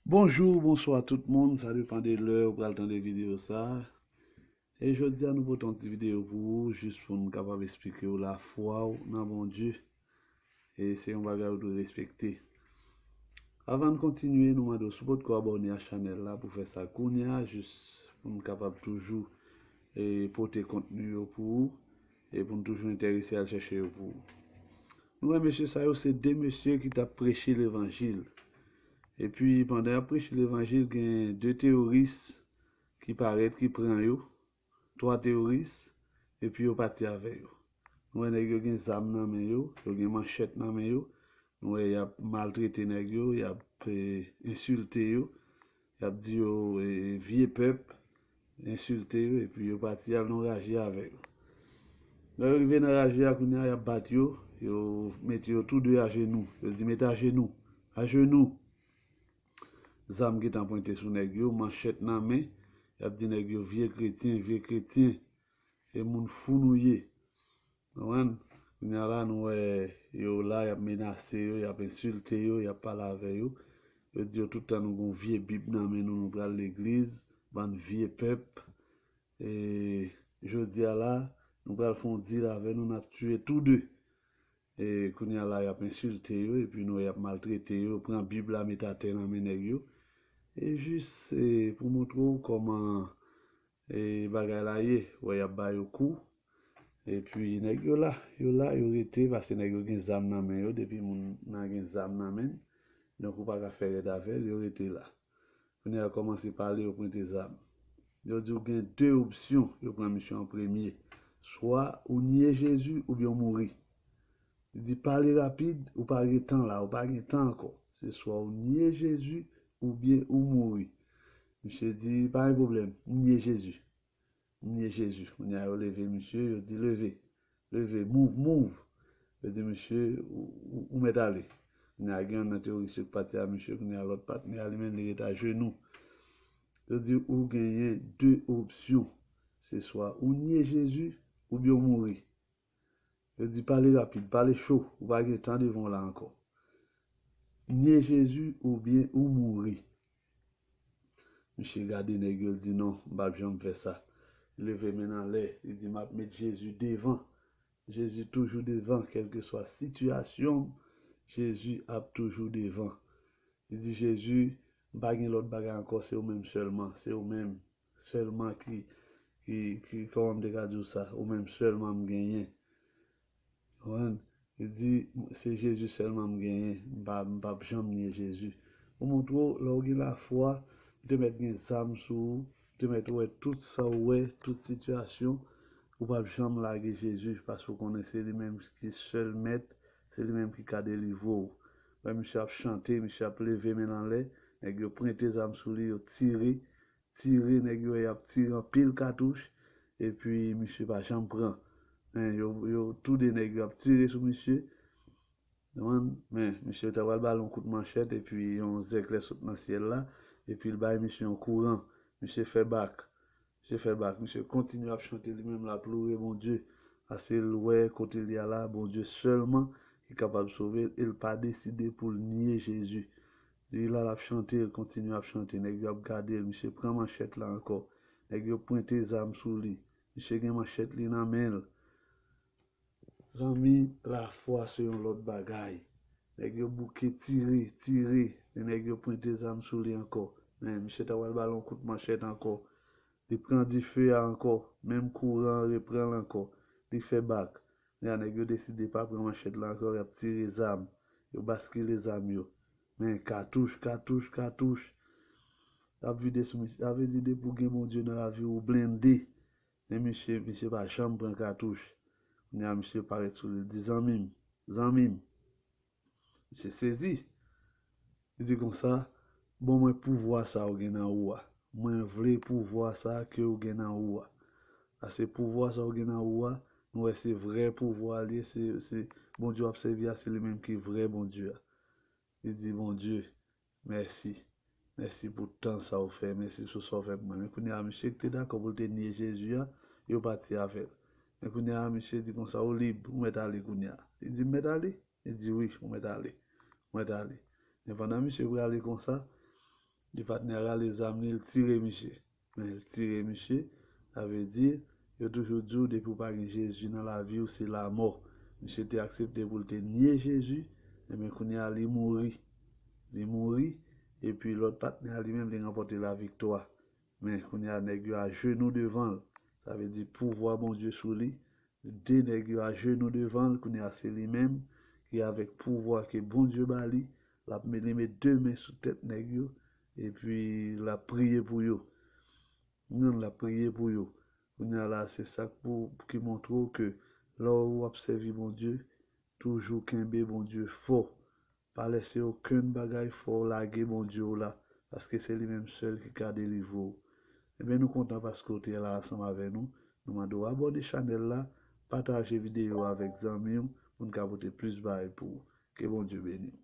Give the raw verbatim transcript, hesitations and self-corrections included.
Bonjou, bonswa tout moun, sa depann de lè ou pral tande videyo sa. E jodi a nou pote yon ti videyo pou ou, jis pou n kapab eksplike w lafwa w nan Bondye. E se yon bagay ou dwe respekte. Avan n kontinye, nou mande w si w potko abòne a chanèl la pou fè sa kounye a, jis pou n kapab toujou e, pote kontni yo pou ou, e pou n toujou enterese al chèche yo pou ou. Nou wè mesye sa yo, se de mesye ki t ap preche levanjil. Epi pandan y ap preche levanjil, gen de teworis ki parèt, ki pran yo, twa teworis, epi yo pati avè yo. Nou wè nèg yo gen zam nan men yo, yo gen manchèt nan men yo. Nou wè y ap maltrete nèg yo, y ap e, ensilte yo, y ap di yo e, vye pèp, ensilte yo, epi yo pati al nan raje avè yo. Lè yo rive nan raje a kounye a, y ap bat yo, yo mete yo tou de ajenou. Yo di, mete ajenou, ajenou. Zam gentan pwente sou nèg yo, manchèt nan men, y ap di nèg yo vye kretyen, vye kretyen, e moun fou nou ye. Konprann? Kounye a la, nou wè yo la, y ap menase yo, y ap ensilte yo, y ap pale avè yo. Yo di yo tout tan nou gon vye bib nan men nou, nou pral legliz, bann vye pèp. E jodi a la, nou pral fè yon dil avè nou, n ap tiye tou de. E kounye a la, y ap ensilte yo, epi nou wè y ap maltrete yo, pran bib la, met atè nan men nèg yo. E jis e, pou montre w kòman e, bagay la ye, wè y ap ba yo kou. Epi nèg yo la, yo la, yo rete, paske nèg yo gen zam nan men yo, depi moun nan gen zam nan men l, donk ou pa ka fè rèd avè l, yo rete la. Kounye a yo kòmanse pale, yo pwente zam. Yo di w gen de opsyon, yo pran misye an premye. Swa ou nye Jezi oubyen w mouri. Li di pale rapid, ou pa gen tan la, ou pa gen tan ankò. Se swa ou nye Jezi oubyen ou mouri. Misye di pa gen pwoblèm, m nye Jezi. M nye Jezi. Kounye a yo leve misye, yo di leve, leve, move, move. Yo di misye, ou, ou, ou mèt ale. Kounye a gen youn nan teworis yo k pati a misye, kounye a lòt patnè a li menm li ret ajenou. Yo di ou genyen de opsyon. Se swa ou nye Jezi oubyen w mouri. Yo di pale rapid, pale cho, ou pa gen tan devan w la ankò. Nye Jezi oubyen ou mouri. Misye gade nèg yo, l di non, m p ap janm fè sa. Li leve men l anlè, li di m ap met Jezi devan. Jezi toujou devan, kèlkeswa sitiyasyon m, Jezi ap toujou devan. Li di Jezi, m pa gen lòt bagay ankò, se ou menm sèlman, se ou menm sèlman ki, ki, ki, kòman m te ka di w sa, ou menm sèlman m genyen. Konprann? Li di, se Jezi sèlman m genyen, m pa, m p ap janm nye Jezi. Pou montre w, lè w gen lafwa, ou te mèt gen zam sou ou, ou te mèt wè tout sa w wè, tout sitiyasyon, ou p ap janm lage Jezi, paske w konnen se li menm ki sèl mèt, se li menm ki ka delivre w. Wè misye ap chante, misye ap leve men l anlè, nèg yo pwente zam sou li, yo tire, tire, nèg yo y ap tire anpil katouch, epi misye pa janm pran. Men yo, yo tou de nèg yo ap tire sou misye. Konprann? Men misye ta pral ba l yon kout manchèt, epi yon zèklè sot nan syèl la, epi l bay misye yon kouran. Misye fè bak. Misye fè bak. Misye kontinye ap chante li menm, l ap louwe Bondye. Paske l wè kote l ye a la, Bondye sèlman ki kapab sove l, e l pa deside pou l nye Jezi. Li la, l ap chante, l kontinye ap chante. Nèg yo ap gade l, misye pran manchèt la ankò. Nèg yo pwente zam sou li. Misye gen manchèt li nan men l. Zanmi, lafwa se yon lòt bagay. Nèg yo bouke tire, tire. E nèg yo pwente zam sou li ankò. Men, misye ta pral ba l yon kout manchèt ankò. Li pran dife a ankò. Menm kouran an repran l ankò. Li fè bak. Kounye a nèg yo deside pa pran manchèt la ankò, y ap tire zam. Yo baskile zam yo. Men katouch, katouch, katouch. Y ap vide sou misye. Sa vle di depi w gen Bondye nan lavi w, ou blende. Men misye, misye pa janm pran katouch. Kounye a misye parèt sou li, li di zanmi m, zanmi m. Misye sezi. Li di konsa, ban mwen pouvwa sa ou gen nan ou a. Mwen vle pouvwa sa ke ou gen nan ou a. Paske pouvwa sa ou gen nan ou a, nou wè se vrè pouvwa li ye, se, se Bondye w ap sèvi a, se li menm ki vrè Bondye a. Li di Bondye, mèsi. Mèsi pou tan sa ou fè, mèsi pou sa ou fè pou mwen. Men kounye a, misye ki te dakò pou l te nye Jezi a, yo pati avè l. Men kounye a, misye di konsa, ou lib, ou mèt ale kounye a. Li di, m mèt ale? Li di, wi, ou mèt ale. Ou mèt ale. Men pandan misye prale konsa, Li patnè a rale zam li, l tire misye. Men l tire misye, sa vle di, yo toujou di w depi w pa gen Jezi nan lavi w, se lanmò. Misye te aksepte pou l te nye Jezi, enben kounye a li mouri. Li mouri, epi lòt patnè a li menm li ranpòte laviktwa. Men kounye a nèg yo ajenou devan l. Sa vle di pouvwa Bondye sou li. De nèg yo ajenou devan l, kounye a se li menm ki avèk pouvwa ke Bondye ba li, l ap met, li met de men sou tèt nèg yo, epi l ap priye pou yo. Non, l ap priye pou yo. Kounye a la, se sa k pou, ki montre w ke lè w ap sèvi Bondye, toujou kenbe Bondye fò. Pa lèse okenn bagay fè w lage Bondye w la, paske se li menm sèl ki ka delivre w. Ebyen, nou kontan paske w te la ansanm avè nou. Nou mande w abòne chanèl la, pataje videyo avèk zanmi w pou n ka pote plis bagay pou ou. Ke Bondye beni w.